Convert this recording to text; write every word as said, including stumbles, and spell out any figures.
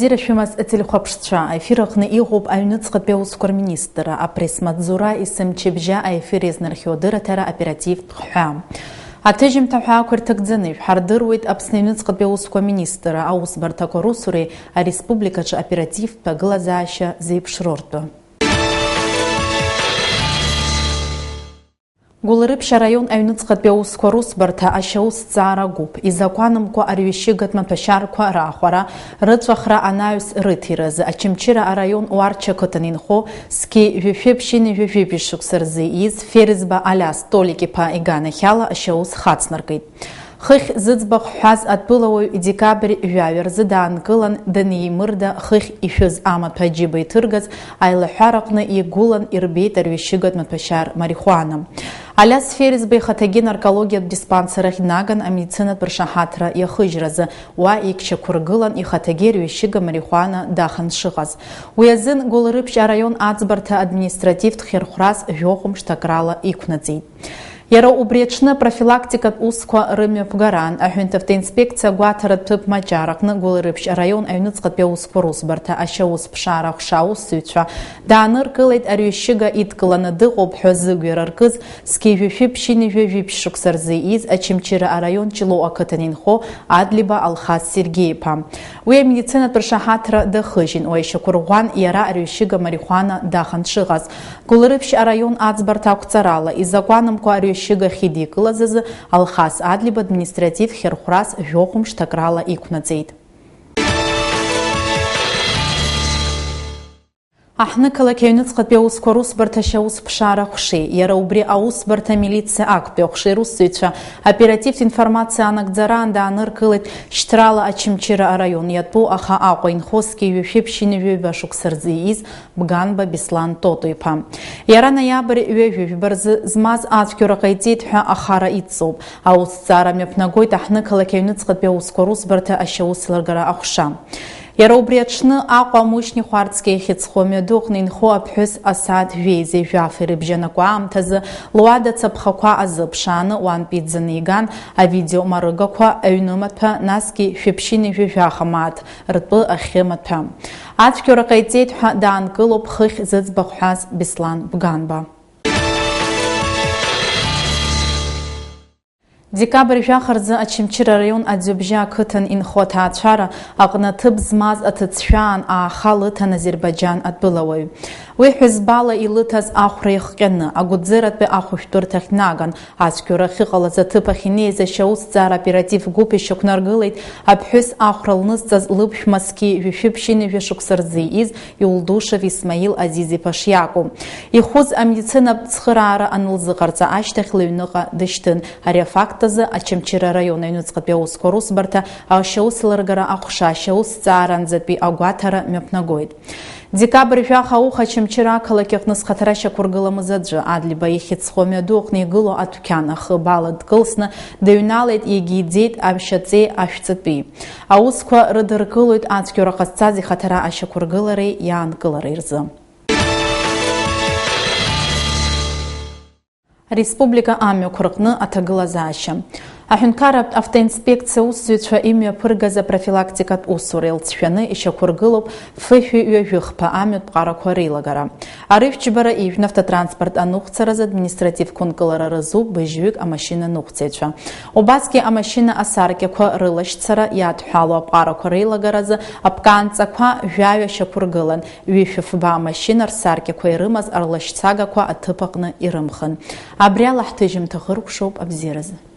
Бзиара шәымаз, ателехәаԥшцәа, аефир аҟны иҟоуп аҩныҵҟатәи аусқәа рминистрра, апресс-маҵзура, есымчыбжьа аефир иазнархиоу адырраҭара «Оперативтә хҳәаа». Аҭыжьымҭа ҳәаақәа ирҭагӡаны ишәҳардыруеит Аԥсны аҩныҵҟатәи аусқәа рминистрра аусбарҭақәа русуреи ареспубликаҿы аоперативтә ҭагылазаашьа зеиԥшроу ртәы. Гәылрыԥшь араион аҩныҵҟатәи аусқәа русбарҭа ашьаусҭҵаара гәыԥ изакәанымкәа арҩышьыгатә маҭәашьарқәа раахәара, рыҵәахра анаҩс рыҭиразы Очамчыра араион Уарча ақыҭан инхо зқьи жәшәи ԥшьынҩажәи жәибжь шықәса рзы ииз Ферезба Алиас Толик-иԥа иганахьала ашьаус хацнаркит. Хыхь зыӡбахә ҳҳәаз атәылауаҩ декабрь жәаҩа рзы даанкылан, данеимырда, хыхь ишәыз амаҭәа аџьыба иҭыргаз аилаҳәараҟны игәылан ирбеит арҩышьыгатә маҭәашьар марихуана. Алиас Ферезба ихаҭагьы наркологиатә диспансер ахь днаган амедицинатә ршаҳаҭра иахыжьразы, уа иқьчақәыргылан ихаҭагьы арҩышьыга марихуана дахан дшыҟаз. Уи азын Гәылрыԥшь араион аӡбарҭа административтә хьырхәрас жәохә мышҭакрала иқәнаҵеит. Иара убри аҽны профилактикатә усқәа рымҩаԥгараан аҳәынҭавтоинспекциа агәаҭаратә ҭыԥ Маҷар аҟны Гәылрыԥшь араион аҩныҵҟатәи аусқәа русбарҭа ашьаусԥшаара аҟәша аусзуҩцәа дааныркылеит арҩышьыга идкыланы дыҟоуп ҳәа зыгәра ркыз зқьи жәшәи ԥшьынҩажәи жәибжь шықәса рзы ииз Очамчыра араион Ҷлоу ақыҭан инхо Адлиба Алхас Сергеи-иԥа. Уи амедицинатә ршаҳаҭра дахыжьын, уа ишьақәырӷәӷәан иара арҩышьыга марихуана дахан дшыҟаз. Гәылрыԥшь араион аӡбарҭа ақәҵарала, изакәанымкәа арҩышьыга ахьидикылаз азы Алхас Адлиба административ хьырхәрас жәохә мышҭакрала иқәнаҵеит. Аҳҭнықалақь аҩныҵҟатәи аусқәа русбарҭа ашьаусԥшаара аҟәшеи, иара убри аусбарҭа амилициа актәи аҟәшеи русзуҩцәа оперативтә информациа анагӡараан дааныркылеит шьҭрала Очамчыра араион иатәу аха Аҟәа инхо зқьи жәшәи ԥшьынҩажәи жәаҩа шықәса рзы ииз Бганба Беслан Тото-иԥа. Иара ноиабр ҩажәи жәба рзы змаз ацәгьоура ҟаиҵеит ҳәа ахара идҵоуп. Аусҭҵаара мҩаԥнагоит аҳҭнықалақь аҩныҵҟатәи аусқәа русбарҭа ашьаусеилыргара аҟәша. Иара убри аҽны Аҟәа Мушьни Хәарцкиа ихьыӡхо амҩаду аҟны инхо аԥҳәыс асааҭ жәеизеи жәафи рыбжьанакуа аамҭазы луада цаԥхақәа азы ԥшааны уантәи иӡаны иган авидеомарыгақәа аҩнымаҭәа, насгьы шәи ԥшьынҩажәи жәаха мааҭ ртәы ахьымаҭәа. Ацәгьоура ҟаиҵеит ҳәа даанкылоуп хыхь зыӡбахә ҳәаз Беслан Бганба. Декабрь жәаха рзы Очамчыра араион Аӡҩыбжьа ақыҭан инхо аҭаацәара аҟны аҭыԥ змаз аҭыӡшәаан ааха лыҭан Азербаџьан атәылауаҩ. Уи ҳәызбала илыҭаз ахәра ихҟьаны, агәыӡыратәи ахәышәтәырҭахь днаган, ацәгьоура ахьыҟалаз аҭыԥ ахь инеиз ашьаусҭҵаара оператив гәыԥ ишьақәнаргылеит аԥҳәыс ахәра лнызҵаз лыԥшәма зқьи жәшәи ԥшьынҩажәи шықәса рзы ииз Иулдушев Исмаил Азиз-иԥа шиакәу. Ихәыз амедицинатә цхыраара анылзыҟарҵа ашьҭахь лыҩныҟа дышьҭын. Ари афакт азы Очамчыра араион аҩныҵҟатәи аусқәа русбарҭа ашьаусеилыргара аҟәша ашьаусҭҵааранӡатәи агәаҭара мҩаԥнагоит. Декабрь жәаха ауха Очамчыра ақалақь аҟны зхаҭара шьақәыргыламыз аӡәы, Адлиба ихьыӡхо амҩаду аҟны игылоу адәқьан ахыб ала дкылсны дыҩналеит, иагьиӡеит ашәаҵеи ашәҵатәи. Аусқәа рыдыркылоит ацәгьоура ҟазҵаз ихаҭара ашьақәыргылареи иаанкылареи рзы. Ареспублика амҩақәа рҟны аҭагылазаашьа. Аҳәынҭқарратә автоинспекциа аусзуҩцәа имҩаԥыргаз апрофилактикатә усура еилҵшәаны ишьақәыргылоуп фышәи ҩажәи хԥа амҩатә ԥҟарақәа реилагара. Арыжәтә џьбара ижәны автотранспорт аныҟәцаразы административтә қәынкылара рызуп быжьҩык амашьына ныҟәцаҩцәа. Убасгьы амашьына асаркьақәа рылашьцара иадҳәалоу аԥҟарақәа реилагаразы аԥкаанҵақәа жәаҩа шьақәыргылан, ҩышәи фба амашьына рсаркьақәа ирымаз рлашьцагақәа аҭыԥ аҟны ирымхын. Абри ала ҳҭыжьымҭа хыркәшоуп абзиаразы.